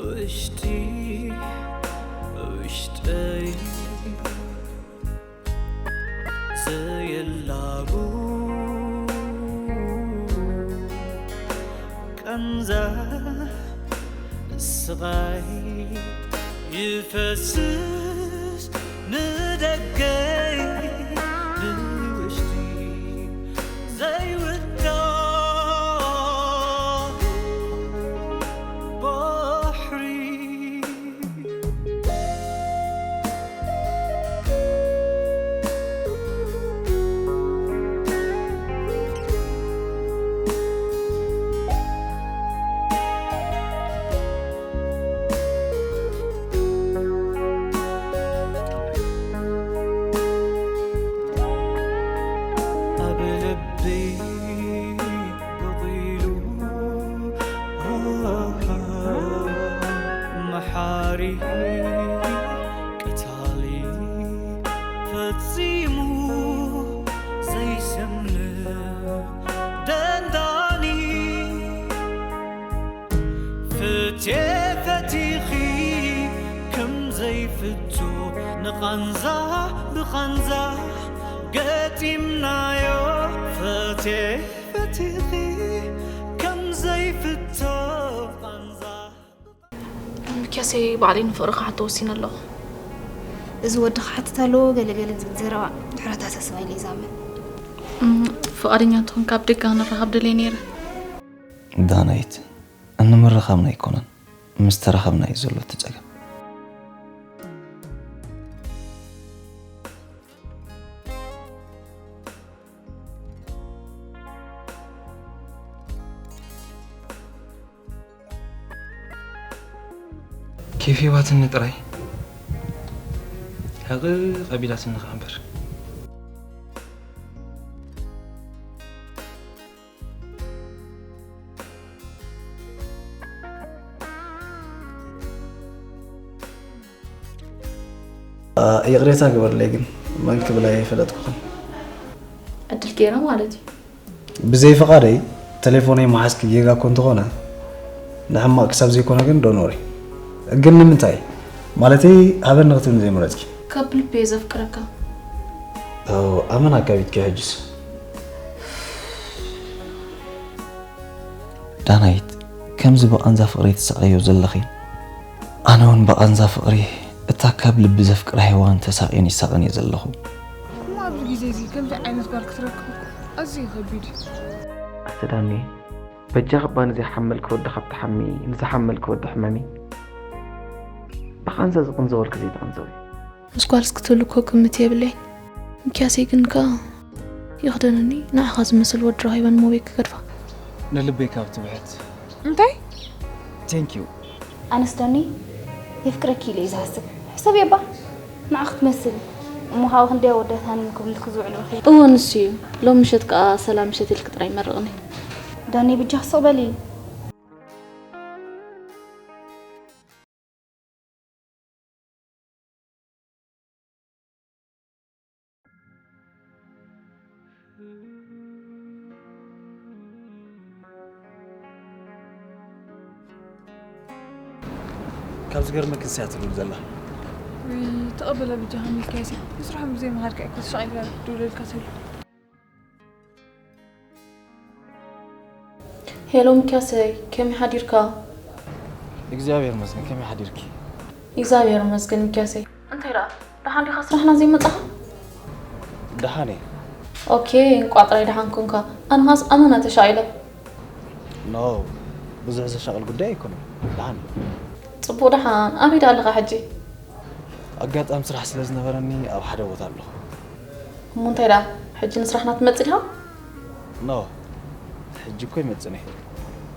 ውሽጢ ውሽጠይ ዘየላቡ ቃንዛ ስቓይ ይፈስስ ንደገይ ንውሽጢ ዘይውዳእ ባሕሪ። ኣብ ልበይ በቒሉ መሓሪ ቀታሊ ፈጺሙ ዘይሰምዕ ደንዳኒ። ፍትየ ፈቲኺ ከም ዘይፍቶ ንቓንዛ ብቓንዛ ገጢምናዮ። ፍትየ ፈቲኺ ከም ዘይፍቶ ቓንዛ። ሚኪያሰይ፣ ባዕለይ ንፍቕሪ ክሓቶ ወሲነ ኣለኹ። እዚ ወዲ ክሓትት ኣለዎ ገለ ገለ ዝብል ዘረባ ድሕሪ ኣተሓሳስባ ኢለ ይዛመ። ፍቓደኛ እንተኾንካ ኣብ ደገ ክንራኸብ ደልየ ነይረ። ዳናይት፣ እንምርኻብና ኣይኮነን፣ ምስ ተራኸብና እዩ ዘሎ እቲ ጸገም። ኬፍ ሂባትኒ ጥራይ ሕቕቕ ኣቢላትኒ ኸዓ እምበር። ይቕሬታ ግበርለይ ግን መን ክብል ኣይፈለጥኩኽን። ዕድል ገይረ ማለት እዩ። ብዘይ ፍቓደይ ተሌፎነይ ምሓዝኪ ጌጋ እኮ እንተኾነ ንሕማቕ ክሳብ ዘይኮነ ግን don't worry። ግን ንምንታይ? ማለተይ ሃበኒ ክትብልኒ ዘይመረጽኪ? ካብ ልቢ እየ ዘፍቅረካ። ኣመና ኣካቢድኪ ሕጅስ። ዳናይት፣ ከምዚ ብቓንዛ ፍቕሪ ትሳቐዮ ዘለኺ፣ ኣነ እውን ብቓንዛ ፍቕሪ እታ ካብ ልቢ ዘፍቅራ ሄዋን ተሳቕየን ይሳቐን እየ ዘለኹ። እሞ ኣብዚ ግዜ እዚ ከምዚ ዓይነት ጓል ክትረክብ እኮ ኣዝዩ ከቢድ እዩ። ኣቲ ዳኒ፣ በጃኺ እባ ንዘይሓመልኪ ወዲ ካብ ትሓሚ፣ ንዝሓመልኪ ወዲ ሕመሚ። ብቓንዛ ዝቕንዘወልኪ ዘይትቕንዘዊ። ምስ ጓልስ ክትህሉ እኮ ግምት የብለይን። ሚኪያሰይ ግን ከኣ ይኽደነኒ፣ ንዓኻ ዝመስል ወዲ ረኺበ ንሞቤ ክገድፋ። ንልበይ ካብ ትብሕት። እንታይ? Thank you። ኣነስ ዳኒ የፍቅረኪ ኢለ እየ ዝሓስብ። ሕሰብዮ እባ ንዓ ክትመስል እሞ ካብኡ ክንደይ ኣወዳት ሃኒም ክብልኪ ዝውዕሉ ረኺበ። እወ ንሱ እዩ። ሎሚ ምሸት ከኣ ሰላም ምሸት ኢልኪ ጥራይ መርቕኒ። ዳኒ ብጃኺ ስቕ በሊ። ካብ ዝገርመክስ እያ ትብል ዘላ። ውይ ተቐበላ ብጃኻ ሚልክያስ ምስርሖም ብዘይ ምኻድካ እኮ ተሻቒልካ ደውለልካ ተሉ። ሄሎ ሚኪያሰይ፣ ከመይ ሓዲርካ? እግዚኣብሔር ይመስገን፣ ከመይ ሓዲርኪ? እግዚኣብሔር ይመስገን ሚኪያሰይ። እንታይ ደኣ ደሓን ዲኻ ስራሕና ዘይመጻኻ? ደሓን እየ። ኦኬ፣ እንቋዕ ጥራይ ደሓን ኮንካ። ኣነ ኻስ ኣመና ተሻቒለ። ኖ፣ ብዙሕ ዘሻቕል ጉዳይ ኣይኮነን። ደሓን እየ። ጽቡቕ ደሓን። ኣበይ ደኣ ኣለኻ ሕጂ? ኣጋጣሚ ስራሕ ስለ ዝነበረኒ ኣብ ሓደ ቦታ ኣለኹ። እሞ እንታይ ደኣ ሕጂ ንስራሕና ትመጽእ ዲኻ? ኖ፣ ሕጂ እኮ ኣይመጽእን እየ።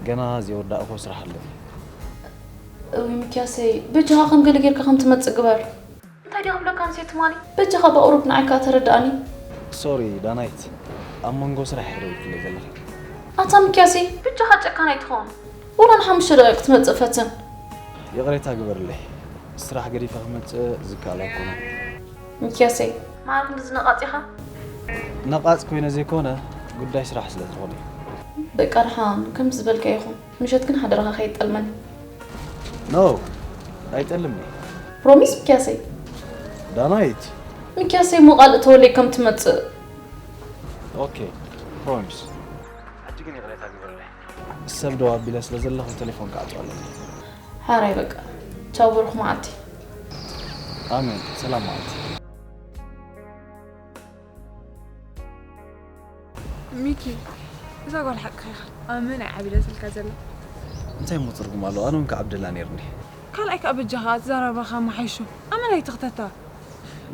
ገና ዘይወዳእክዎ ስራሕ ኣለኒ። እውይ ሚኪያሰይ፣ በጃኻ ከም ገለ ጌርካ ከም ትመጽእ ግበር። እንታይ ድየ ክብለካ ኣንስየ ትማሊ? በጃኻ ብኣውሮፕ ንዓይ ከኣ ተረድኣኒ። ሶሪ ዳናይት፣ ኣብ መንጎ ስራሕ ኢኺ ደው ኢልክለይ ዘለኺ። ኣታ ሚኪያሰይ፣ በጃኻ ጨካን ኣይትኸውን። ወላ ንሓሙሽተ ደቂቕ ክትመጽእ ፈትን። ይቕሬታ ግበርለይ፣ ስራሕ ገዲፈ ክመጽእ ዝከኣል ኣይኮነን። ሚኪያሰይ። ማለት ክንድዚ ነቓጽ ኢኻ? ነቓጽ ኮይነ ዘይኮነ፣ ጉዳይ ስራሕ ስለ ዝኾነ እዩ። በቃ ደሓን ከምቲ ዝበልካዮ ይኹን። ምሸት ግን ሓደራኻ ከይትጠልመኒ። No, ኣይጠልምኒ። ፕሮሚስ ሚኪያሰይ። ዳናይት። ሚኪያሰይ እሞ ቃል እተወለይ ከም ትመጽእ። Okay, promise. ሕጂ ግን ይቕሬታ ግበረለይ። ሰብ ደው ኣቢለ ስለ ዘለኹ ቴሌፎን ክዓጽዋ ኣለኒ። ሓራይ በቃ። ቻው ብሩኽ መዓልቲ። ኣሜን። ሰላም መዓልቲ። ሚኪ፣ እዛ ጓል ሓቅኻ ኢኻ። ኣብ መን እያ ዓቢዳትልካ ዘላ? እንታይ እሞ ትርጉም ኣለዎ? ኣነ እውን ክዓብደላ ነይርኒ። ካልኣይ ከኣ በጃኻ ኣትዛረባኻ መሓይሾ። ኣመን ኣይትኽተታ።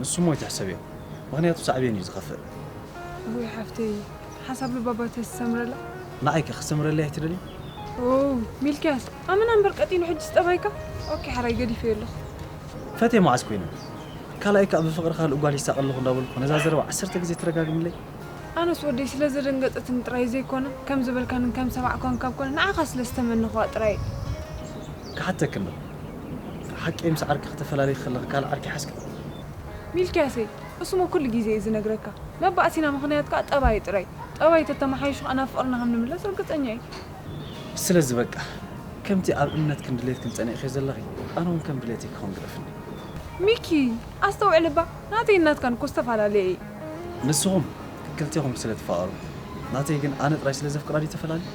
ንሱ እሞ ኣይትሕሰብዮ። ምኽንያቱ ሳዕቤን እዩ ዝኸፍእ። ውይ ሓፍተይ፣ ሓሳብ ልባባ ተዝሰምረላ። ንዓይ ከ ክሰምረለይ ኣይትደልዩ? ኦ ሚልክያስ፣ ኣመና እምበር ቀጢኑ ሕጅስ ጠባይካ። ኦኬ ሓራይ ገዲፈዮ ኣለኹ። ፈትየ መዓስ ኮይነ? ካልኣይ ከኣ ብፍቕሪ ካልእ ጓል ይሳቐ ኣለኹ እንዳበልኩ ነዛ ዘረባ ዓሰርተ ግዜ ትረጋግምለይ? ኣነስ ወደይ ስለ ዘደንገጸትኒ ጥራይ ዘይኮነ፣ ከም ዝበልካንን ከም ሰማዕኳን ካብ ኮነ ንዓኻ ስለ ዝተመነኽዋ ጥራይ። ክሓተክን ዶ? ሓቀይ ምስ ዓርኪ ክተፈላልይ ከለኺ ካልእ ዓርኪ ሓዝኪ? ሚልክያሰይ፣ እሱሞ ኩሉ ግዜ እዩ ዝነግረካ። መባእሲና ምኽንያት ከኣ ጠባይ ጥራይ። ጠባይ ተተመሓይሹ ከኣ ናብ ፍቕርና ከም ንምለስ ርግጸኛ እየ። ስለዚ በቃ ከምቲ ኣብ እምነትክን ድሌትክን ጸኒዕክዮ ዘለኺ ኣነ እውን ከም ድሌተይ ክኸውን ግደፍኒ። ሚኪ ኣስተውዕል እባ ናተይ እናትካን እኮ ዝተፈላለየ እዩ። ንስኹም ክልቴኹም ስለ ትፋቐሩ ናተይ ግን ኣነ ጥራይ ስለ ዘፍቅራ ድዩ ተፈላልዩ?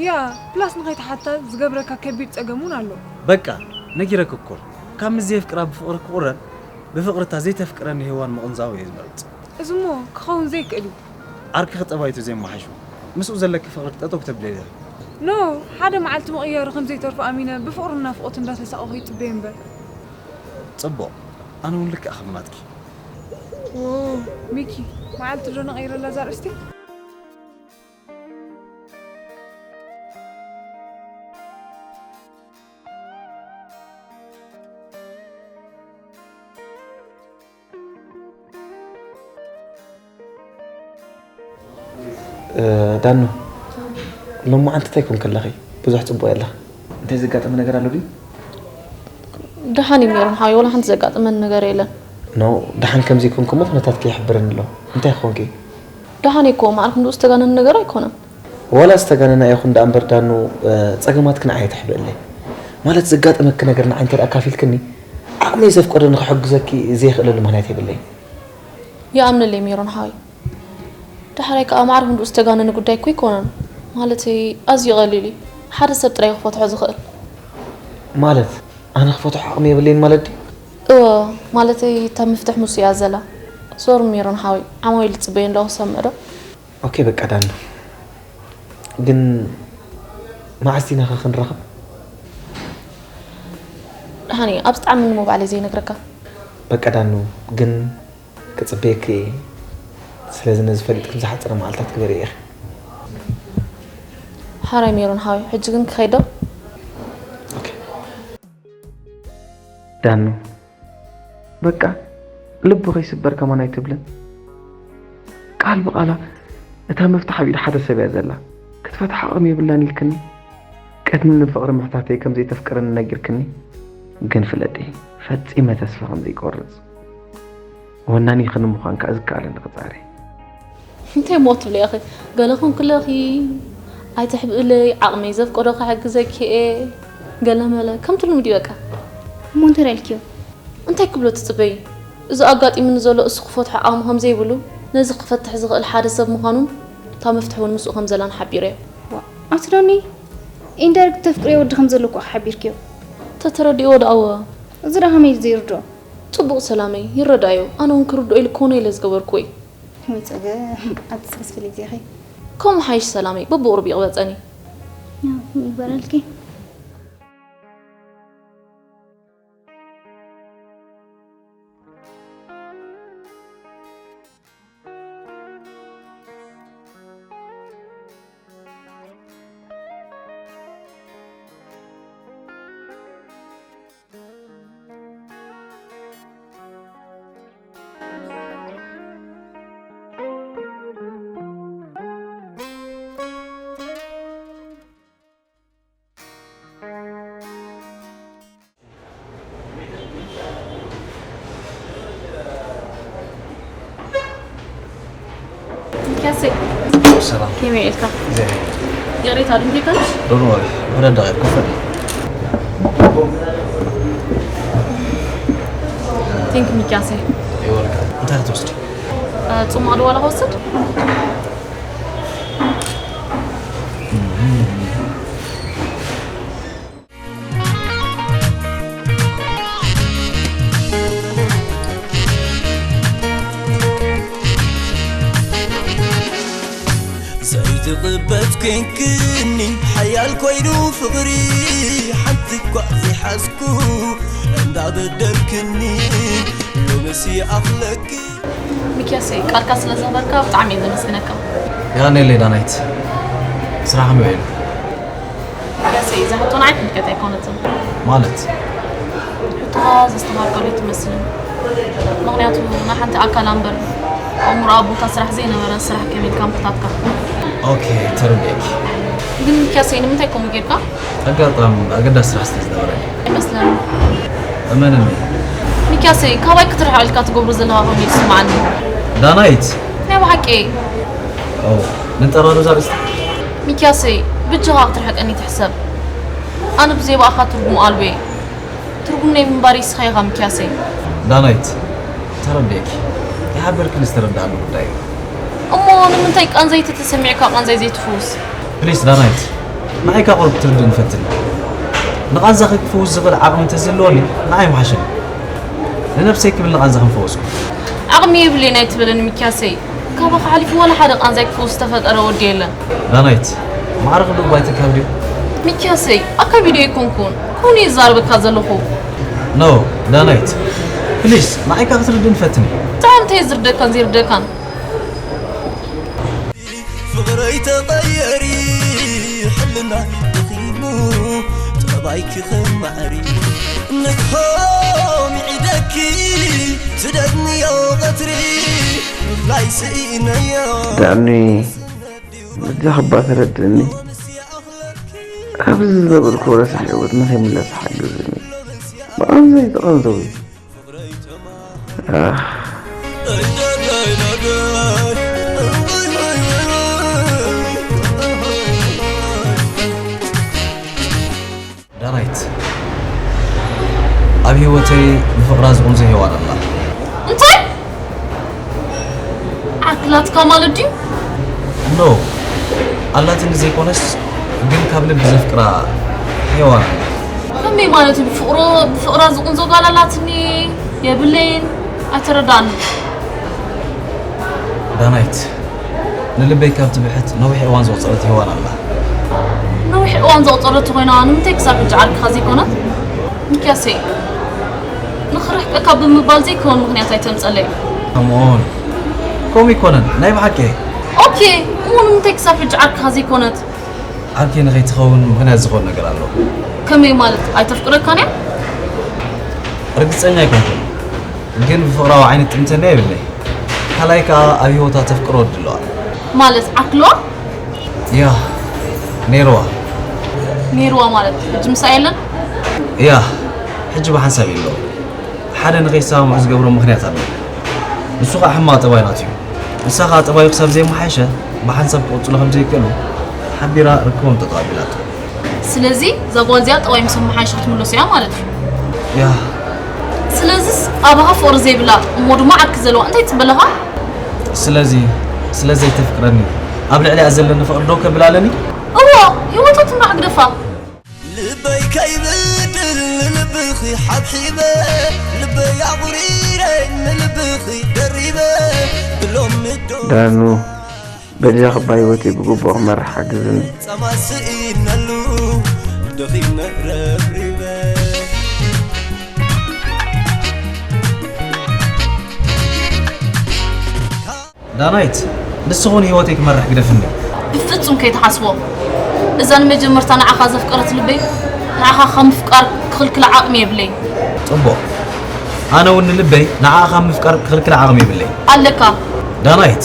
ያ ፕላስ ንኸይትሓታ ዝገብረካ ከቢድ ጸገም እውን ኣሎ። በቃ ነጊረኪ እኮ ካብ ምስ ዘየፍቅራ ብፍቕሪ ክቑረን ብፍቕሪ እታ ዘይተፍቅረኒ ሄዋን ምቕንዛው እየ ዝመርጽ። እዚሞ ክኸውን ዘይክእል እዩ። ዓርኪ ክጠባይቱ ዘየመሓይሹ ምስኡ ዘለኪ ፍቕሪ ጠጠው ክተብልዮ ኢኺ። ኖ ሓደ መዓልቲ ምቕያሩ ከም ዘይተርፎ ኣሚነ ብፍቕሩን ናፍቖቱ እንዳተሳቐኹ ይጽበዮ እምበር። ጽቡቕ ኣነ እውን ልክዕ ከም ናትኪ። ዎ ሚኪ መዓልቲ ዶ ነቐይረላ እዛ ኣርእስቲ? ዳኑ፣ ሎማዓንቲ እንታይ ኮንኪ ኣለኺ? ብዙሕ ጽቡቕ የለኺ። እንታይ ዘጋጠመ ነገር ኣሎ ድዩ? ደሓን እዩ ሜሮን ሓወይ፣ ዋላ ሓንቲ ዘጋጠመኒ ነገር የለን። ኖ፣ ደሓን ከም ዘይኮንኪ እሞ ኩነታትኪ ይሕብረኒ ኣሎ። እንታይ ኮንኪ? ደሓን እየ እኮ፣ ማዕርኩም ድኡ ዝተጋነነ ነገር ኣይኮነን። ዋላ ዝተጋነና ይኹን ደኣ እምበር ዳኑ፣ ጸገማትኪ ንዓይ ኣይተሕብእለይ። ማለት ዘጋጠመኪ ነገር ንዓይ እንተ ደኣ ኣካፊልክኒ፣ ዓቕመይ ዘፍቀዶ ንኽሕግዘኪ ዘይኽእለሉ ምኽንያት የብለይን። ይኣምነለይ ሜሮን ሓወይ። ዳሕራይ ከኣ ማዕረ ክንድኡ ዝተጋነነ ጉዳይ እኮ ኣይኮነን። ማለተይ ኣዝዩ ቀሊል እዩ። ሓደ ሰብ ጥራይ እዩ ክፈትሖ ዝኽእል። ማለት ኣነ ክፈትሖ ዓቕሚ የብለይን ማለት ድዩ? እወ፣ ማለተይ እታ መፍትሕ ምስኡ እያ ዘላ። ሶሪ ሜሮን ሓወይ፣ ዓማዊል ይጽበዩ ኣለዉ ክሰምዕ ዶ? ኦኬ በቃ ዳኑ። ግን መዓስ ዲና ኸ ክንራኸብ? ደሓን እዩ፣ ኣብዚ ጣዕሚ እሞ ባዕለይ ዘይነግረካ። በቃ ዳኑ፣ ግን ክጽበየኪ እየ። ስለዚ ነዚ ፈሊጥኪ ብዝሓጸረ መዓልታት ግበርዮ ኢኺ። ሓራይ ሜሮን ሓወይ፣ ሕጂ ግን ክኸይድ ዶ? ኦኬ። ዳኑ፣ በቃ ልቡ ከይስበር ከማን ኣይትብልን። ቃል ብቓላ እታ መፍትሕ ኣብ ኢድ ሓደ ሰብ እያ ዘላ። ክትፈትሓ ዓቕሚ የብላን ኢልክኒ። ቅድሚ ንፍቕሪ ምሕታተይ ከም ዘይተፍቅረኒ ነጊርክኒ። ግን ፍለጢ፣ ፈጺመ ተስፋ ከም ዘይቆርጽ። ወናኒኺ ንምዃን ከኣ ዝከኣለኒ ክጻረ። እንታይ እሞ ትብሊ ኢኺ? ገለ ኮንኪ ኣለኺ፣ ኣይተሕብእለይ፣ ዓቕመይ ዘፍቀዶ ክሕግዘኪ እየ፣ ገለ መለ፣ ከምቲ ልሙድ እዩ በቃ። እሞ እንታይ ደኣ ኢልክዮ? እንታይ ክብሎ ትጽበዪ? እዚ ኣጋጢሙኒ ዘሎ እሱ ክፈትሖ ዓቕሚ ከም ዘይብሉ፣ ነዚ ክፈትሕ ዝኽእል ሓደ ሰብ ምዃኑን እታ መፍትሕ እውን ምስኡ ከም ዘላን ሓቢረዮ። ዋእ፣ ኣቲ ዳኒ፣ ኢንዳይሬክት ተፍቅርዮ ወዲ ከም ዘሎ እኮ ኢኺ ሓቢርክዮ። ተተረዲእዎ ደኣ እወ። እዚ ደኣ ከመይ እዩ ዘይርድኦ? ጽቡቕ ሰላመይ፣ ይረዳእዮ። ኣነ እውን ክርድኦ ኢለ ኮነ ኢለ ዝገበርክዎ እዩ። ወይ ጸገም፣ ኣቲ ስኽስ ፍልይቲ ኢኺ። ከምኡ ሓይሽ ሰላመይ፣ በብቑሩብ ይቕበጸኒ። ያው፣ ይግበረልኪ። ሚኪያሰይ፣ ሰላም። ከመይ ውዒልካ? እግዚኣብሔር። ይቕሬታ፣ ድምጺ ከንሽ? Don't worry፣ ወደ ደቂቅ ክፈል። ቴንክ ሚኪያሰይ። ይወልካ እንታይ ክትወስዲ? ጽማድ ዋላ ክወስድ? ዘይትቕበት ኮንክኒ ሓያል ኮይኑ ፍቕሪ ሓንቲ እኳ ዘይሓዝኩ እንዳበደልክኒ ሎምሲ ኣኽለኪ ሚኪያሰይ ቃልካ ስለ ዘኽበርካ ብጣዕሚ እየ ዘመስግነካ። ያኔሌ ዳናይት ስራሕ ከመይ ውዒሉ? ሚኪያሰይ እዛ ሕቶ ንዓይ ትምልከት ኣይኮነትን። ማለት ሕቶኻ ዘስተኻኸሉ ትመስልን። ምኽንያቱ ናይ ሓንቲ ኣካል ኣምበር ኣእምሮ ኣብ ቦታ ስራሕ ዘይነበረ ስራሕ ከመይ ኢልካ ምሕታትካ? ኦኬ ተረዲኤኪ። ግን ሚኪያሰይ ንምንታይ ከምኡ ጌርካ? ኣጋጣሚ ኣገዳሲ ስራሕ ስለ ዝነበረ ኣይመስለንን። እመንኒ። ሚኪያሰይ ካባይ ክትርሕቕ ኢልካ ትገብሮ ዘለኻ ኮይኑ ይስምዓኒ። ዳናይት ናይ ብሓቂ ኦ ንጠራሩ ዛርእስቲ ሚኪያሰይ ብጃኻ ክትርሕቀኒ ትሕሰብ። ኣነ ብዘይ ብኣኻ ትርጉም ኣልቦ እየ። ትርጉም ናይ ምንባር ይስኻ ኢኻ ሚኪያሰይ። ዳናይት ተረዲኤኪ ይሓበርክን ዝተረዳእኒ ጉዳይ እዩ። እሞ ንምንታይ ቃንዛይ ተተሰሚዕካ ቃንዛይ ዘይትፍውስ? ፕሊስ ዳናይት ንዓይ ካብ ቁሩብ ክትርድእኒ ፈትኒ። ንቓንዛኺ ክፍውስ ዝኽእል ዓቕሚ እንተዝህልወኒ ንዓይ ምሓሸኒ። ንነብሰይ ክብል ንቓንዛኺ ምፈወስኩ። ዓቕሚ የብለይን ኣይትበለኒ ሚኪያሰይ። ካባኻ ሓሊፉ ዋላ ሓደ ቃንዛይ ክፍውስ ዝተፈጠረ ወዲ የለን። ዳናይት ማዕረ ክንድኡ ባይተካብ ድዩ? ሚኪያሰይ ኣካቢዶ ኣይኮንኩን። ኩን እየ ዝዛረበካ ዘለኹ። ኖ ዳናይት ፕሊስ ንዓይ ካብ ክትርድእኒ ፈትኒ። እንታይ እንታይ ዝርደካን ዘይርደካን? ፍቕረይ ተቐየሪ ሕልና ደኺሙ ጠባይኪ ኸማዕሪ ንግሆ ሚዒደኪ ትደግምዮ ቐትሪ ምፍላይ ስኢነዮ ዳኒ በጃኻ እባ ተረድእኒ። ኣብዚ ዝነበርኩ ረሳሕ ህይወት ንኸይምለስ ሓግዝኒ። ብቐንዘይ ተቐንዘዊ። ኣህ። ዳናይት ኣብ ህይወተይ ብፍቕራ ዝቑንዞ ሄዋን ኣላ። እንታይ? ዓክላትካ ማለት ድዩ? ኖ ኣላትኒ ዘይኮነስ ግን ካብ ልቢ ዘፍቅራ ሄዋን ኣላ። ከመይ ማለት እዩ? ብፍቕሮ ብፍቕራ ዝቑንዞ ጓል ኣላትኒ የብለይን። ኣይተረዳእኒ። ዳናይት ንልበይ ካብ ትብሕት ነዊሕ እዋን ዘቑፀረት ሄዋን ኣላ። ነዊሕ እዋን ዘቑፀረት ተኾይና ንምንታይ ክሳብ ሕጂ ዓርክኻ ዘይኮነት? ሚኪያሰይ ንኽርሕቀካ ብምባል ዘይከውን ምኽንያት ኣይተምፀለይ። ከምኡውን ከምኡ ይኮነን ናይ ብሓቂ። ኦኬ እሞ ንምንታይ ክሳብ ሕጂ ዓርክኻ ዘይኮነት? ዓርኪ ንኸይትኸውን ምኽንያት ዝኾን ነገር ኣሎ። ከመይ ማለት ኣይተፍቅረካን እያ? ርግፀኛ ኣይኮንኩን ግን ብፍቕራዊ ዓይነት ጥምተና የብለይ። ካልኣይ ከዓ ኣብ ህይወታ ተፍቅሮ ወዲ ኣለዋ። ማለት ዓክልዋ? ያ ነይርዋ። ነይርዋ ማለት ሕጂ ምሳ የለን? ያ ሕጂ ብሓንሳብ የለዎ። ሓደ ንኸይሰማምዑ ዝገብሮ ምኽንያት ኣሎ። ንሱ ከዓ ሕማቕ ጠባይ ናቱ እዩ። ንሳ ከዓ ጠባዩ ክሳብ ዘይመሓየሸ ብሓንሳብ ክቕፅሉ ከም ዘይክእሉ ሓቢራ ርክቦም ጠጠው ኣቢላቶ። ስለዚ እዛ ጓል እዚኣ ጠባይ ምስ ኣመሓየሸ ክትምለሶ እያ ማለት እዩ። ያ ስለዚስ ኣባኻ ፍቕሪ ዘይብላ እሞ ድማ ዓርኪ ዘለዋ እንታይ ትፅበ ኣለኻ? ስለዚ ስለ ዘይተፍቅረኒ ኣብ ልዕሊኣ ዘለኒ ፍቕሪ ደው ከብል ኣለኒ? እዋ ህይወታ ትምራሕ ግደፋ። ልበይ ከይብድል ንልብኺ ሓብሒበ ልበይ ኣቑሪረ ንልብኺ ደሪበ ብሎም ምዶ ዳኑ በጃኻ እባ ህይወተይ ብግቡእ ክመርሕ ሓግዝኒ። ጸማስኢነሉ ደኺመ ረብሪበ ዳናይት ንስኺ እውን ህይወተይ ክመርሕ ግደፍኒ። ብፍጹም ከይትሓስቦ። እዛ ንመጀመርታ ንዓኻ ዘፍቀረት ልበይ ንዓኻ ካብ ምፍቃር ክኽልክላ ዓቕሚ የብለይን። ጽቡቕ ኣነ እውን ንልበይ ንዓኣ ካብ ምፍቃር ክኽልክላ ዓቕሚ የብለይን። ኣለካ። ዳናይት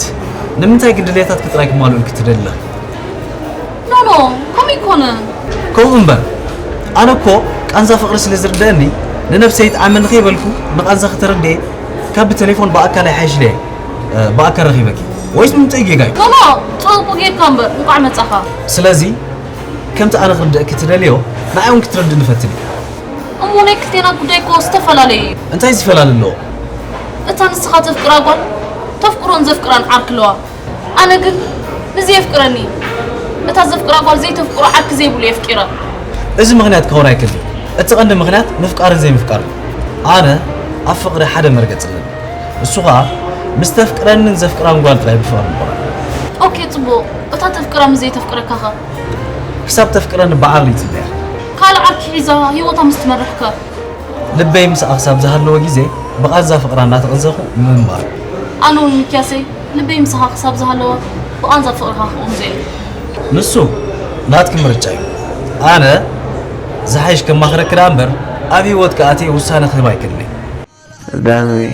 ንምንታይ ግን ድሌታትኪ ጥራይ ክማልኡልኪ ትደሊ ኣለኺ? ኖ ኖ ከምኡ ኣይኮነን። ከምኡ እምበር ኣነ እኮ ቃንዛ ፍቕሪ ስለ ዝርደአኒ ንነብሰይ ይጥዓመኒ ከይበልኩ ንቓንዛኺ ተረዲኤ ካብ ብቴሌፎን ብኣካል ኣይሓይሽ ድየ ብኣካል ረኺበኪ ወይስ ምምፅኢ ጌጋ እዩ? ኖ ኖ ጽቡቕ ጌርካ እምበር እንቋዕ መጻኻ። ስለዚ ከምቲ ኣነ ክርድአኪ ትደልዮ ንዓይ እውን ክትረድእኒ ፈትኒ። እሞ ናይ ክልቴና ጉዳይ እኮ ዝተፈላለየ እዩ። እንታይ ዝፈላለ ኣለዎ? እታ ንስኻ ተፍቅራ ጓል ተፍቅሮን ዘፍቅራን ዓርኪ ኣለዋ። ኣነ ግን ንዘየፍቅረኒ እታ ዘፍቅራ ጓል ዘይተፍቅሮ ዓርኪ ዘይብሉ የፍቂራ። እዚ ምኽንያት ክኸውን ኣይክእልን። እቲ ቀንዲ ምኽንያት ምፍቃርን ዘይምፍቃርን። ኣነ ኣብ ፍቕሪ ሓደ መርገጽ ኣለኒ። እሱ ኸኣ ምስ ተፍቅረንን ዘፍቅራን ጓል ጥራይ ብፍቕሪ ምቑራን። ኦኬ ጽቡቕ፣ እታ ተፍቅራ ምስ ዘይተፍቅረካ ኸ? ክሳብ ተፍቅረኒ ብዓቕሊ ይጽበያ። ካልእ ዓርኪ ሒዛ ህይወታ ምስ ትመርሕ ከ? ልበይ ምስኣ ክሳብ ዝሃለወ ግዜ ብቓንዛ ፍቕራ እናተቐንዘኹ ምንባር። ኣነ እውን ሚክያሰይ ልበይ ምሳኻ ክሳብ ዝሃለወ ብቓንዛ ፍቕርኻ ክቕንዞ እየ። ንሱ ናትኪ ምርጫ እዩ። ኣነ ዝሓይሽ ከማኽረኪ ደኣ እምበር ኣብ ህይወትኪ ኣትየ ውሳነ ክህብ ኣይክእልን እየ። ዳኑየ፣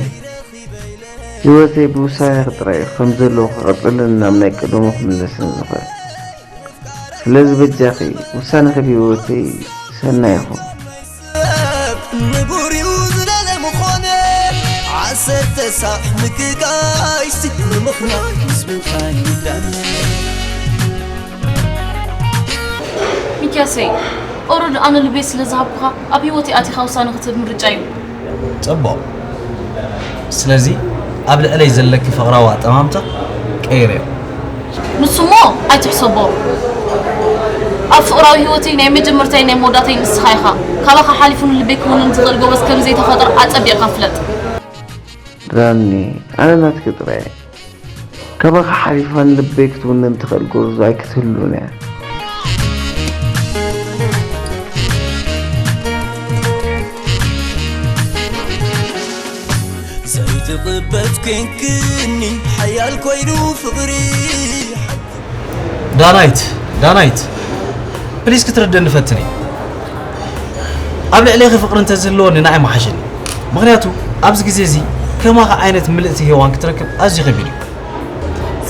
ህይወተይ ብውሳኔኺ ጥራይ እዩ ከም ዘለዎ ክቕጽልን ናብ ናይ ቀደሙ ክምለስን ዝኽእል። ስለዚ በጃኺ ውሳኔኺ ብህይወተይ ሰናይ ይኹን። ንቡር እዩ ዝደለ ምኾነ ዓሰርተ ሳዕ ምግጋይሲ ንምኽናይ ምስ ምንታይ ይዳነ። ሚክያሰይ ኦረድ ኣነ ልበይ ስለ ዝሃብኩኻ ኣብ ህይወተይ ኣቲኻ ውሳነ ክትህብ ምርጫ እዩ። ጽቡቕ። ስለዚ ኣብ ልዕለይ ዘለኪ ፍቕራዊ ኣጠማምታ ቀይርዮ። ንሱ እሞ ኣይትሕሰቦ። ኣብ ፍቕራዊ ህይወተይ ናይ መጀመርታይን ናይ መወዳእታይን ንስኻ ኢኻ። ካባኻ ሓሊፉ ንልበይ ክውንን ዝኽእል ጎበዝ ከም ዘይተፈጥረ ኣጸቢቕካ ፍለጥ። ዳኒ፣ ኣነ ናትኪ ጥራይ እየ። ካባኺ ሓሊፋ ንልበይ ክትውንን ትኽእል ጎርዞ ኣይክትህሉን እያ። ዘይትቕበት ኮይንክኒ ሓያል ኮይኑ ፍቕሪ። ዳናይት ዳናይት ፕሊስ ክትርድእኒ ፈትኒ። ኣብ ልዕሌኺ ፍቕሪ እንተዝህልወኒ ንዓይ ምሓሸኒ። ምኽንያቱ ኣብዚ ግዜ እዚ ከማኺ ዓይነት ምልእቲ ሄዋን ክትረክብ ኣዝዩ ከቢድ እዩ።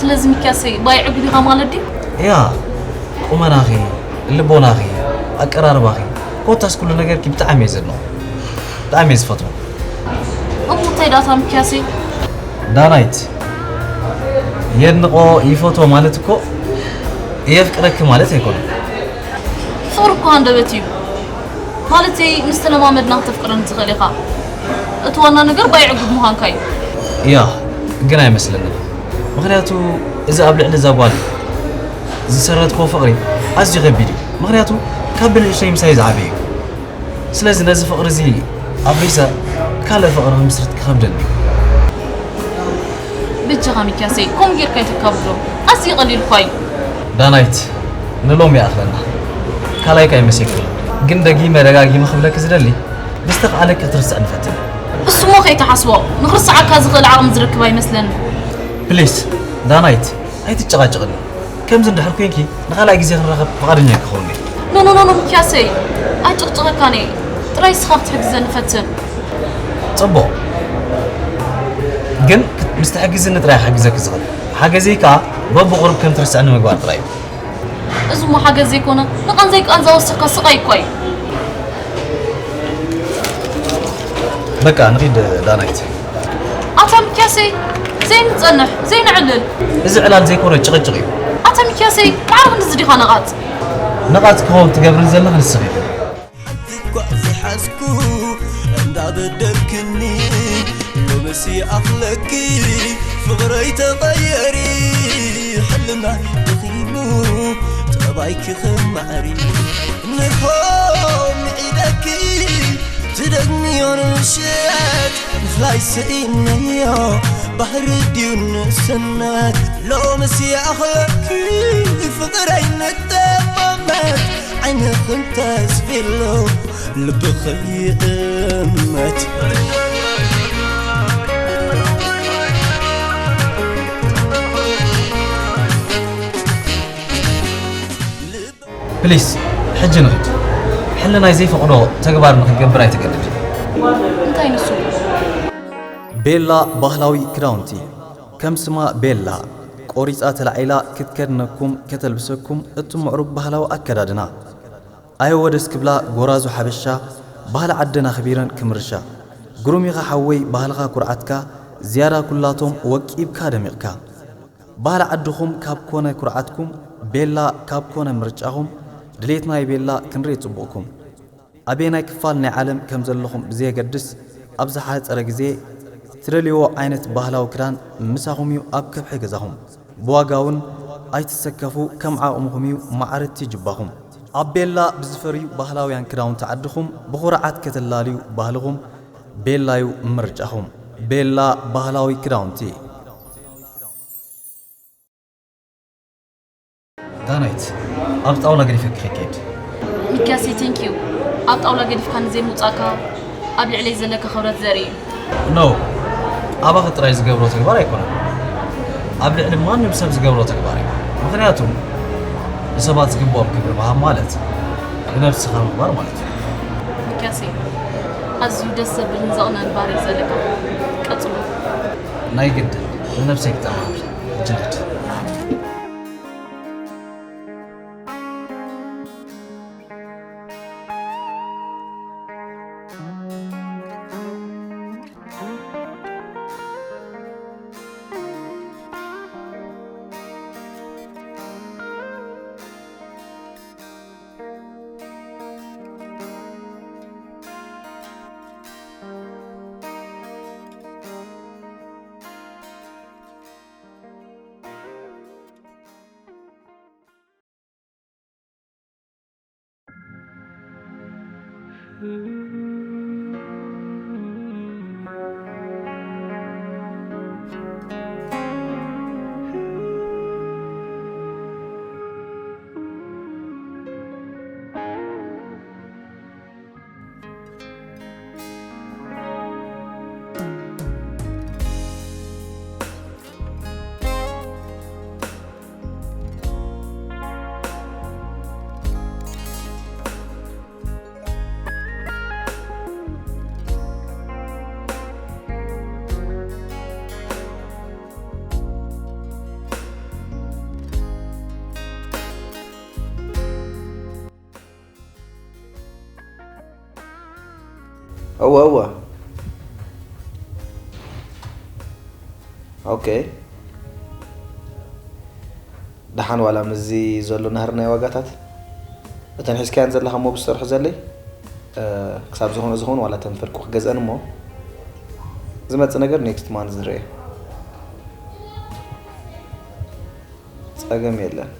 ስለዚ ሚክያሰይ ባይዕጉድ ኢኻ ማለት ድዩ? እያ ቁመናኺ፣ ልቦናኺ፣ ኣቀራርባኺ ኮታስ ኩሉ ነገርኪ ብጣዕሚ እየ ዘድንቖ። ብጣዕሚ እየ ዝፈትዎ። እሞ እንታይ ደኣ እታ ሚክያሰይ? ዳናይት የድንቖ ይፈትዎ ማለት እኮ የፍቅረኪ ማለት ኣይኮነን። ፍቕሪ እኮ ሃንደበት እዩ። ማለተይ ምስ ተለማመድና ክተፍቅረኒ ትኽእል ኢኻ። እቲ ዋና ነገር ባይዕጉድ ምዃንካ እዩ። እያ ግን ኣይመስለንን። ምኽንያቱ እዚ ኣብ ልዕሊ እዛ ጓል ዝሰረትክዎ ፍቕሪ ኣዝዩ ከቢድ እዩ። ምኽንያቱ ካብ ብንእሽተይ ምሳይ ዝዓበየ እዩ። ስለዚ ነዚ ፍቕሪ እዚ ኣፍሪሰ ካልእ ፍቕሪ ክምስርት ክኸብደኒ እዩ። በጃኻ ሚክያሰይ ከምኡ ጌርካ ኣይተካብዶ። ኣዝዩ ቀሊል እኳ እዩ። ዳናይት ንሎሚ ይኣኽለና። ካልኣይካ ኣይመሰልኩን። ግን ደጊመ ደጋጊመ ክብለኪ ዝደሊ ብዝተኽኣለኪ ክትርስዕኒ ፈትኒ። እሱ እሞ ከይትሓስቦ ንኽርስዓካ ዝኽእል ዓቕሚ ዝረክብ ኣይመስለንን። ፕሊስ ዳናይት ኣይትጨቓጨቕኒ። ከምዚ እንድሕር ኮይንኪ ንኻልኣይ ግዜ ክንራኸብ ፍቓደኛ ኣይክኸውን'የ። ኖኖኖኖ ሚክያሰይ ኣይጭቕጭቐካን'የ። ጥራይ ንስኻ ክትሕግዘኒ ፈትን። ጽቡቕ ግን ምስ ትሕግዝኒ ጥራይ ክሕግዘኪ ዝኽእል። ሓገዘይ ከኣ በብቑሩብ ከም ትርስዕኒ ምግባር ጥራይ እዩ። እዚ እሞ ሓገዝ ዘይኮነ ንቓንዛይ ቃንዛ ወሲኽካ ስቓይ እኳ እዩ። በቃ ንኺድ ዳናይት። ኣታ ሚክያሰይ ዘይንጸንሕ ዘይንዕልል። እዚ ዕላል ዘይኮነ ጭቕጭቕ እዩ። ኣታ ሚክያሰይ ማዕረ ክንድዚ ዲኻ ነቓጽ? ነቓጽ ክኸውን ትገብርኒ ዘለኺ ንስኺ ኢኺ። ሓንቲ እኳ ዝሓዝኩ እንዳበደልክኒ ሎምስ ይኣኽለኪ ፍቕረይ ተቐየሪ ሕልናይ ደኺሙ ጠባይኪ ኽማዕሪ ንሆም ኢደኪ ትደግምዮ ንሸት ምፍላይ ስኢነዮ ባህሪ ድዩ ንእስነት ሎምስ ይኣኽለኪ ፍቕረይ ንጠማመት ዓይንኽን ተስፊሉ ልብኺ ይእመት ፕሊስ ሕጂ ንኺድ። ሕልናይ ዘይፈቕዶ ተግባር ንኽገብር ኣይትገድድ። እንታይ ንሱ? ቤላ ባህላዊ ክዳውንቲ ከም ስማ ቤላ ቆሪጻ ተላዒላ ክትከድነኩም ከተልብሰኩም እቱ ምዕሩግ ባህላዊ ኣከዳድና። ኣየ ወደስ ክብላ ጎራዙ ሓበሻ ባህሊ ዓደን ኣኽቢረን ክምርሻ። ግሩም ኢኻ ሓወይ ባህልኻ ኩርዓትካ ዝያዳ ኩላቶም ወቂብካ ደሚቕካ። ባህሊ ዓድኹም ካብ ኮነ ኩርዓትኩም ቤላ ካብ ኮነ ምርጫኹም ድሌት ናይ ቤላ ክንርኢ ጽቡቕኩም። ኣበየናይ ክፋል ናይ ዓለም ከም ዘለኹም ብዘየገድስ ኣብ ዝሓጸረ ግዜ ትደልይዎ ዓይነት ባህላዊ ክዳን ምሳኹም እዩ ኣብ ከብሒ ገዛኹም። ብዋጋ እውን ኣይትሰከፉ፣ ከም ዓቕምኹም እዩ ማዕረቲ ጅባኹም። ኣብ ቤላ ብዝፈርዩ ባህላውያን ክዳውንቲ ዓድኹም ብኹርዓት ከተላልዩ ባህልኹም ቤላ እዩ ምርጫኹም። ቤላ ባህላዊ ክዳውንቲ። ዳናይት፣ ኣብ ጣውላ ገዲፈኪ ከይከድ። ሚኪያሰይ፣ ቴንኪዩ። ኣብ ጣውላ ገዲፍካ ንዘይምውጻእካ ኣብ ልዕለይ ዘለካ ክብረት ዘርኢ እዩ። ኖ፣ ኣባኺ ጥራይ ዝገብሮ ተግባር ኣይኮነን። ኣብ ልዕሊ ማንም ሰብ ዝገብሮ ተግባር እዩ። ምኽንያቱም ንሰባት ዝግብኦም ክብሪ ምሃብ ማለት ንነብስኻ ምኽባር ማለት እዩ። ሚኪያሰይ፣ ኣዝዩ ደስ ዘብልን ዘቕንዕን ባህሪ እዩ ዘለካ። ቀጽሎ። ናይ ግድን ንነብሰይ ክጠማምር። ጅልድ። እወ እወ። ኦኬ። ደሓን ዋላ ምስዚ ዘሎ ናህሪ ናይ ዋጋታት እተን ሒዝካየን ዘለኻ እሞ ብዝሰርሑ ዘለይ፣ እ፣ ክሳብ ዝኾነ ዝኾነ ዋላ እተን ፍርቁ ክገዝአን እሞ ዝመጽእ ነገር ኔክስት ማንዝ ንርእዮ። ጸገም የለን።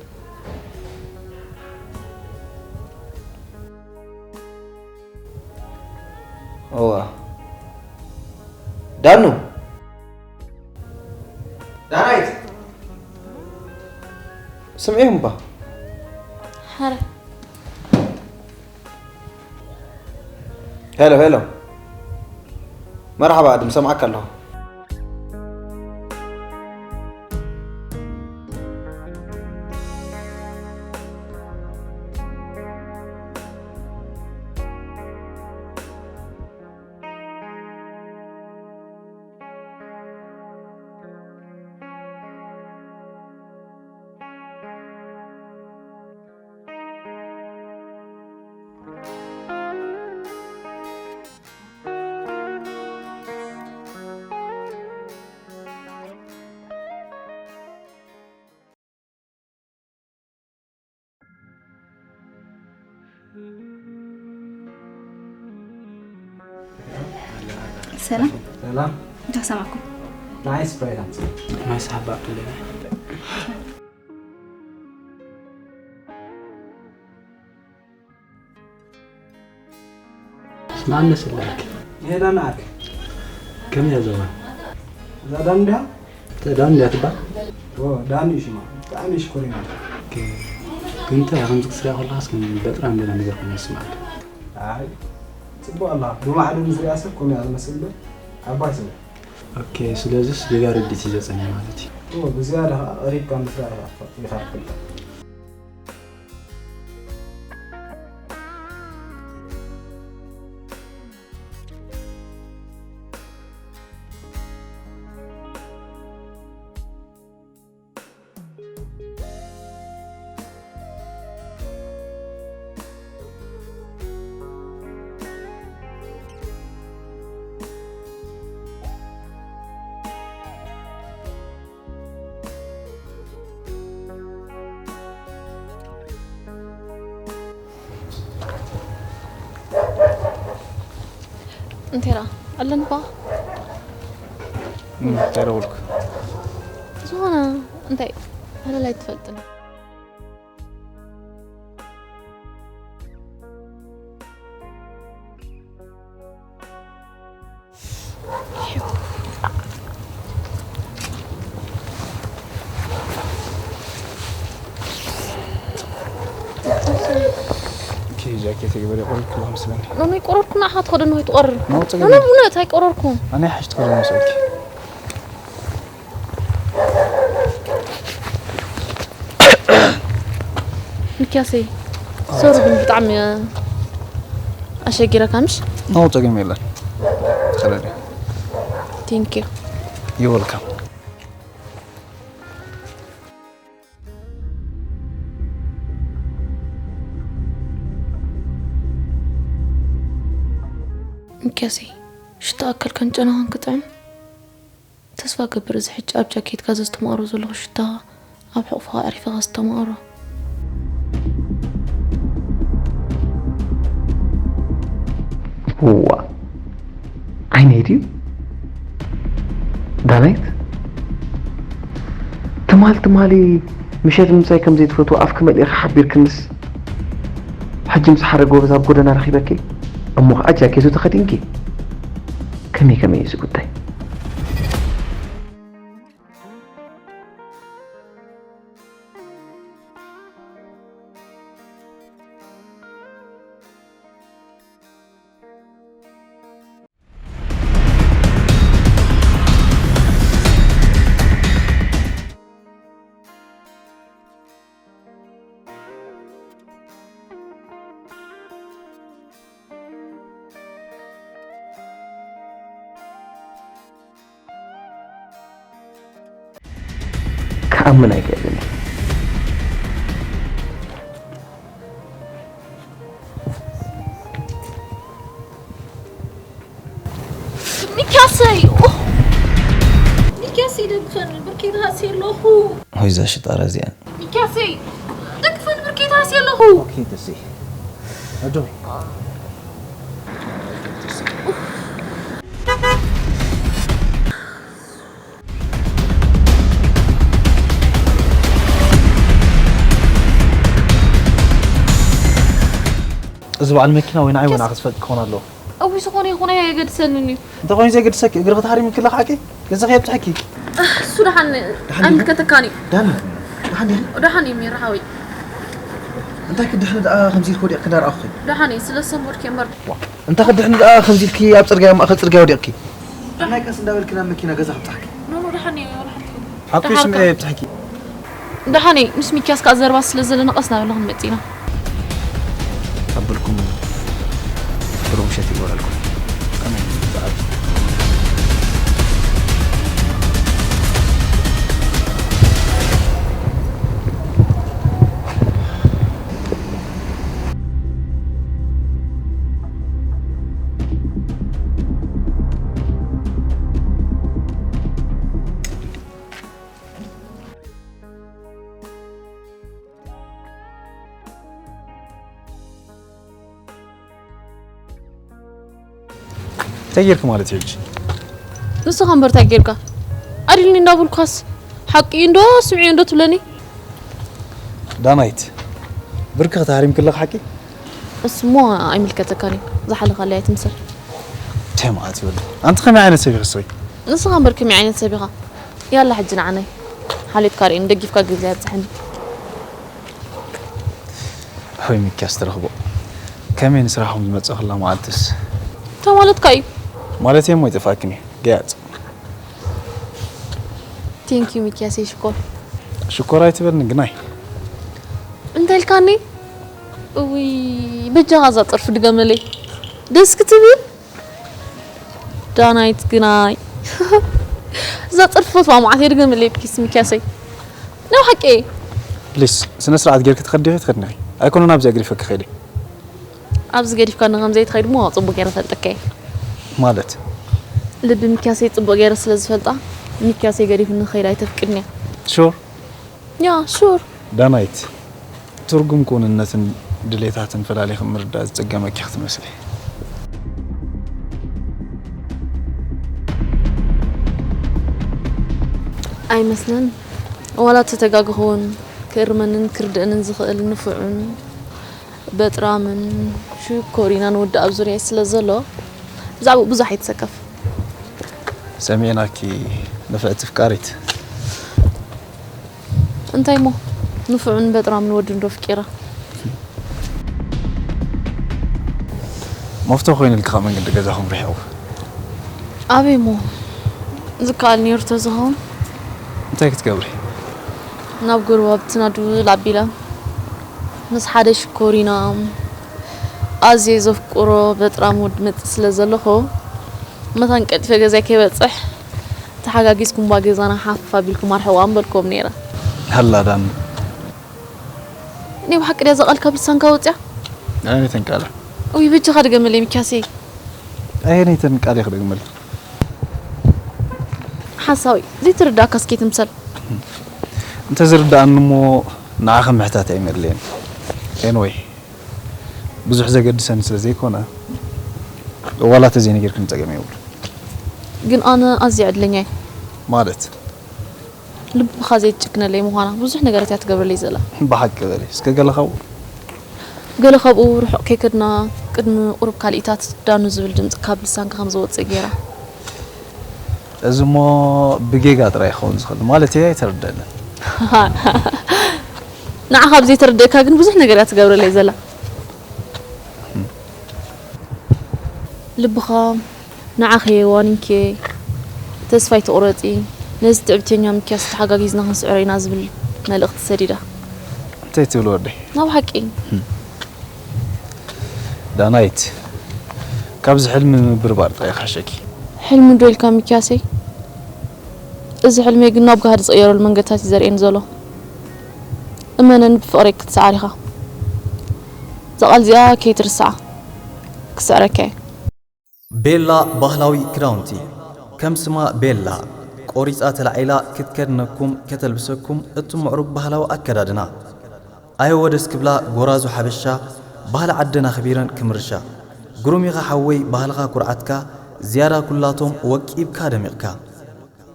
እዋ ዳኑ፣ ዳናይት፣ ስምዒ እምባ። ሓረ ሄሎ ሄሎ፣ መርሓባ ኣድም፣ ሰምዓካ ኣለኹ። ሰላም ሰላም እንታይ ሰማዕኩም? ናይ ስፕራይት ኣምጽእ። ማይ ሳባ ብለና። ስማዕኒ ስላክ ይሄዳ ናት ከመይ እያ ዘባ? እዛ ዳን ድያ? ዳን ድያ ትባል? ኦ ዳን እዩ ሽማ። ብጣዕሚ ሽኮሪና። ግን እንታይ ከምዚ ክትሪኣ ከለኻስ ከም በጥራን ገለ ነገር ኮይኑ ይስማዓካ። ኣይ ጽቡቕ ኣላ። ብማዕዶ ንዝሪኣ ሰብ ከምኡ እያ ዝመስል እምበር ዓባይ ሰብ እያ። ኦኬ፣ ስለዚስ ጌጋ ርዲት እዩ ዘጸኒ ማለት እዩ። ኦ ብዝያዳ ከዓ ቀሪብካ ምስራእ እያ ኢኻ ትፈልጣ። እንቴራ ኣለንኳ። እንታይ ደወልኩ? ዝኾነ እንታይ፣ ኣላላይ ትፈልጥን። ጃኬት ይግበር የቆርኩ መስለኒ። ኖኖ ይቆረርኩ ንዓኻ ትኸደን ወይ ትቆርር? ኖ፣ ጸገም ኖኖ የለን። ብእውነት ኣይቆረርኩም። ኣነ ሓሽ ትኸደን መስለኪ። ሚኪያሰይ፣ ሶሪ ግን ብጣዕሚ ኣሸጊረካ ምሽ? ኖ፣ ጸገም የለን። ተኸለለ። Thank you። You welcome። ሚኪያሰይ፣ ሽታ ኣካልካን ጨናኻን ክጥዕም ተስፋ ገብር፣ እዚ ሕጂ ኣብ ጃኬትካ ዘስተማቕሮ ዘለኹ ሽታ ኣብ ሕቑፍኻ ኣዕሪፈ ከስተማቕሮ። እዋ፣ ዓይነይ ድዩ? ዳናይት? ትማል ትማሊ ምሸት ምሳይ ከም ዘይትፈትዎ ኣፍኪ መሊእኺ ሓቢርክንስ፣ ሕጂ ምስ ሓደ ጎበዝ ኣብ ጎደና ረኺበኪ፣ እሞ ኸዓ ጃኬቱ ተኸዲንኪ። ከመይ ከመይ እዩ እዚ ጉዳይ? ክኣምን ኣይክእልን እየ። ሚኪያሰይ! ኦ! ሚኪያሰይ፣ ደግፈኒ፣ ብርኬታ ሃስየ ኣለኹ። ሆይ፣ እዛ ሽጣራ እዚኣን። ሚኪያሰይ፣ ደግፈኒ፣ ብርኬታ ሃስየ ኣለኹ። ኦኬ፣ ተስይ። ኣጆኺ። እዚ በዓል መኪና ወይ ንዓይ ወይ ንዓኺ ዝፈልጥ ክኸውን ኣለዎ። እዊ ዝኾነ ይኹን ኣየገድሰንን እዩ። እንተኾይኑ ዘየገድሰኪ፣ እግርኺ ተሃሪሙ ክለኽ ሓቂ፣ ገዛኺ የብጽሐኪ። እሱ ደሓን ደሓን ዲኺ? ኣይምልከተካን እዩ። ደሓን፣ ደሓን ዲኺ? ደሓን እዩ ሚራ ሓወይ። እንታይ ክድሕኒ ደኣ ከምዚ ኢልኪ ወዲቕኪ እንዳረኣኹኺ? ደሓን እየ፣ ስለ ዝሰንበድኩ እየ እምበር። ዋ፣ እንታይ ክድሕኒ ደኣ ከምዚ ኢልኪ ኣብ ጽርግያ፣ ኣብ ማእከል ጽርግያ ወዲቕኪ? ደሓን። ናይ ቀስ እንዳበልኪ ናብ መኪና ገዛ ክብጽሓኪ። ኖ፣ ኖ፣ ደሓን እየ፣ ወላ ሓንቲ። ሓቁ ደሓን ስምዒ ከ? የብጽሐኪ። ደሓነይ፣ ምስ ሚኪያስ ከኣ ዘረባ ስለ ዘለና ቀስ እናበልና ክንመጽእ ኢና። ኣበልኩም ብሩህ ምሸት ይግበረልኩም። ኣሜን። እንታይ ጌርክ ማለት እዩ ሕጂ? ንስኻ እምበር እንታይ ጌርካ? ኣድልኒ እንዳበልኩኻስ ሓቂ እንዶ ስምዒ እንዶ ትብለኒ? ዳናይት፣ ብርክኽ ተሃሪምክለኽ ሓቂ? እሱሞ ኣይምልከተካን እዩ። ዝሓለኻለይ ኣይትምሰል። እንታይ ማለት ይበል? ኣንቲ ከመይ ዓይነት ሰብ ኢኺ ሰይ? ንስኻ እምበር ከመይ ዓይነት ሰብ ኢኻ? ያላ ሕጂ ንዓናይ ሓልዮትካ ርእየኒ፣ ደጊፍካ ግዜ ኣብጽሐኒ። ሆይ ሚኪያስ ተረኽቦ። ከመይ ንስራሕኩም ዝመጽእ ክላ መዓልትስ? እንታይ ማለትካ እዩ? ማለት እሞ ይጠፍኣክን እዩ። ገያጽ። Thank you ሚኪያሰይ ሽኮር። ሽኮር ኣይትበልኒ ግናይ። እንታይ ኢልካኒ? እውይ በጃኻ እዛ ጥርፊ ድገመለይ። ደስ ክትብል። ዳናይት ግናይ። እዛ ጥርፊ ፈትዋ መዓት እየ ድገመለይ ፕሊስ ሚኪያሰይ። ነው ሓቂ። ፕሊስ ስነ ስርዓት ጌርኪ ትኸዲ ዲኺ ትኸድኒ ኢኺ? ኣይኮነን ኣብዚ ኣግሪፈኪ ከይደ። ኣብዚ ገዲፍካኒ ከም ዘይትኸይድ እሞ ጽቡቕ ገይረ እፈልጠካ እየ። ማለት? ልቢ ሚኪያሰይ ጽቡቕ ገይረ ስለ ዝፈልጣ፣ ሚኪያሰይ ገዲፉኒ ክኸይድ ኣይተፍቅድን እያ። ሹር? ያ፣ ሹር። ዳናይት፣ ትርጉም ክውንነትን ድሌታትን ፈላሊኺ ምርዳእ ዝጸገመኪ ክትመስሊ። ኣይመስለን። ዋላ ተተጋግኹን ክእርመንን ክርድእንን ዝኽእል ንፉዕን በጥራምን ሽኮሪናን ወዲ ኣብ ዙርያይ ስለ ዘሎ፣ ብዛዕባኡ ብዙሕ ኣይትሰከፍ። ሰሚዕናኪ ንፍዕቲ ፍቃሪት። እንታይ እሞ፣ ንፉዕን በጥራምን ወዲ እንዶ ፍቂራ? መፍቶ ኮይኑልካ መንገዲ ገዛኹም ርሒቑ። ኣበይ እሞ፣ ዝከኣል ነይሩ ተዝኸውን። እንታይ ክትገብሪ? ናብ ጎረባብትና ድውል ኣቢለ፣ ምስ ሓደ ሽኮሪና፣ ኣዝየ ዘፍቅሮ በጥራም ወዲ መጽእ ስለ ዘለኹ፣ መታን ቀልጢፈ ገዛይ ከይበጽሕ፣ ተሓጋጊዝኩም ባ ገዛና ሓፍ ኣቢልኩም ኣርሕቑዋ ምበልክዎም ነይረ። ሃላ ዳን። ናይ ብሓቂ ድያ እዛ ቃል ካብ ልሳንካ ወጽያ? ኣየነይተን ቃል? ውይ፣ በጃኻ ድገመለይ ሚኪያሰይ። ኣየነይተን ቃል ኢኺ ደግመለይ? ሓሳዊ፣ ዘይትርዳእካ እስኪ ትምሰል። እንተ ዝርዳእኒ እሞ ንዓኺ ምሕታት ኣይመድለየን። ኤንወይ፣ ብዙሕ ዘገድሰኒ ስለ ዘይኮነ፣ ዋላ ተዘይነጊርክኒ ጸገም የብሉን። ግን ኣነ ኣዝየ ዕድለኛ እየ። ማለት? ልብኻ ዘይትጭክነለይ ምዃና ብዙሕ ነገራት እያ ትገብረለይ ዘላ። ብሓቂ በሊ፣ እስከ ገለ ካብኡ። ገለ ካብኡ ርሑቕ ከይከድና፣ ቅድሚ ቁሩብ ካልኢታት ዳኑ ዝብል ድምጺ ካብ ልሳንካ ከም ዝወጽእ ገይራ። እዚ እሞ ብጌጋ ጥራይ ክኸውን ዝኽእል ማለት እየ፣ ኣይተረድአንን። ንዓኻ ኣብ ዘይተረድአካ ግን ብዙሕ ነገር እያ ትገብረለይ ዘላ። ልብኻ ንዓኺ ዋኒንኪ፣ ተስፋ ኣይትቑረጺ፣ ነዚ ትዕቢተኛ ሚኪያስ ተሓጋጊዝና ክንስዕሮ ኢና ዝብል መልእኽቲ ሰዲዳ። እንታይ ትብል ወደይ? ናብ ሓቂ። ዳናይት፣ ካብዚ ሕልሚ ምብርባር ጥራይ ይኽሕሸኪ። ሕልሚ ዶ ኢልካ ሚኪያሰይ? እዚ ሕልመይ ግን ናብ ጋህዲ ዝቕየረሉ መንገድታት እዩ ዘርእየኒ ዘሎ። እመነኒ ብፍቕረይ ክትሰዓር ኢኻ። እዛ ቃል እዚኣ ከይትርስዓ። ክስዕረካ እየ። ቤላ ባህላዊ ክዳውንቲ። ከም ስማ ቤላ፣ ቆሪጻ ተላዒላ ክትከድነኩም፣ ከተልብሰኩም፣ እቲ ምዕሩግ ባህላዊ ኣከዳድና። ኣየወ ደስ ክብላ ጎራዙ ሓበሻ፣ ባህሊ ዓደን ኣኽቢረን ክምርሻ። ግሩም ኢኻ ሓወይ ባህልኻ ኩርዓትካ፣ ዝያዳ ኩላቶም ወቂብካ ደሚቕካ።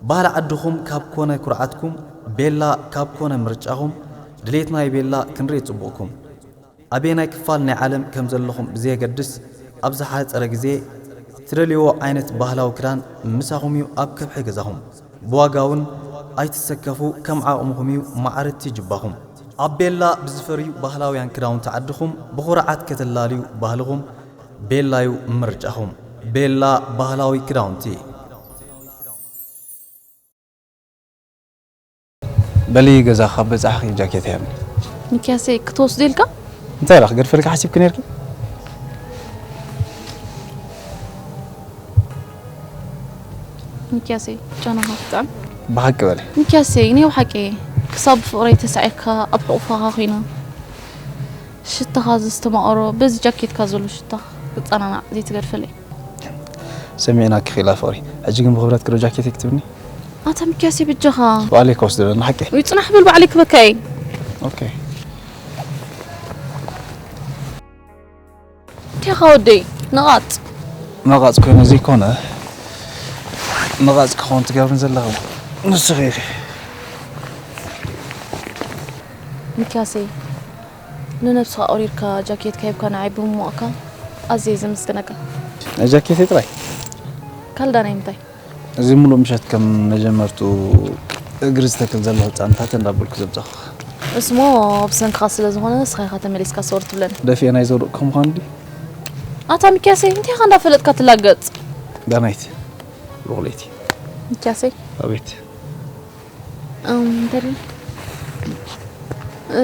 ባህሊ ዓድኹም ካብ ኮነ ኩርዓትኩም፣ ቤላ ካብ ኮነ ምርጫኹም፣ ድሌት ናይ ቤላ ክንርኢ ጽቡቕኩም። ኣበየናይ ክፋል ናይ ዓለም ከም ዘለኹም ብዘየገድስ፣ ኣብ ዝሓጸረ ግዜ ትደልይዎ ዓይነት ባህላዊ ክዳን ምሳኹም እዩ ኣብ ከብሒ ገዛኹም። ብዋጋ እውን ኣይትሰከፉ፣ ከም ዓቕምኹም እዩ ማዕረቲ ጅባኹም። ኣብ ቤላ ብዝፈርዩ ባህላውያን ክዳውንቲ ዓድኹም ብኹርዓት ከተላልዩ ባህልኹም ቤላ እዩ ምርጫኹም። ቤላ ባህላዊ ክዳውንቲ። በሊ ገዛ ካብ በጻሕኺ ጃኬት ያኒ። ሚኪያሰይ ክትወስዶ ኢልካ? እንታይ ኢላ ክገድፈልካ ሓሲብኪ ነይርኪ? ሚኪያሰይ ጨናኻ ክጥዕም። ብሓቂ በሊ። ሚኪያሰይ ናይ ብሓቂ ክሳብ ብፍቕረይ ተሳዒርካ ኣብ ሕቑፋኻ ኮይነ ሽታኻ ዘስተማቕሮ በዚ ጃኬትካ ዘሎ ሽታ ክጸናናዕ ዘይትገድፈለይ። ሰሚዕናኪ ኺላ ፍቕሪ። ሕጂ ግን ብኽብረት ክዶ ጃኬት ይክትብኒ? ኣታ ሚኪያሰይ በጃኻ። ባዕለይ ከወስዶ ኣለና ሓቂ። ወይ ጽናሕ በል ባዕለይ ክበካ እየ። ኦኬ። እንታይ ኢኻ ወደይ? ነቓጽ። ነቓጽ ኮይነ ዘይኮነ፣ ነቓጽ ክኸውን ትገብርን ዘለኹ ንስኺ ኢኺ። ሚኪያሰይ፣ ንነብስኻ ኣቑሪርካ ጃኬትካ ሂብካ ንዓይ ብምሙቕካ ኣዝየ ዘመስግነካ። ናይ ጃኬተይ ጥራይ? ካልእ ዳኣ ናይ ምንታይ? እዚ ሙሉእ ምሸት ከም መጀመርቱ እግሪ ዝተክል ዘሎ ህጻን ታት እንዳበልኩ ዘብጻኹ። እስሞ ብሰንክኻ ስለ ዝኾነ ንስኻ ኢኻ ተመሊስካ ሰወር ትብለኒ። ደፊኤ ናይ ዘውደቕኩ ምዃን ድዩ? ኣታ ሚኪያሰይ፣ እንታይ ኢኻ እንዳፈለጥካ ትላገጽ? ዳናይት፣ ብቑለይቲ። ሚኪያሰይ። ኣቤት። እም፣ እንታይ ድዩ? እ፣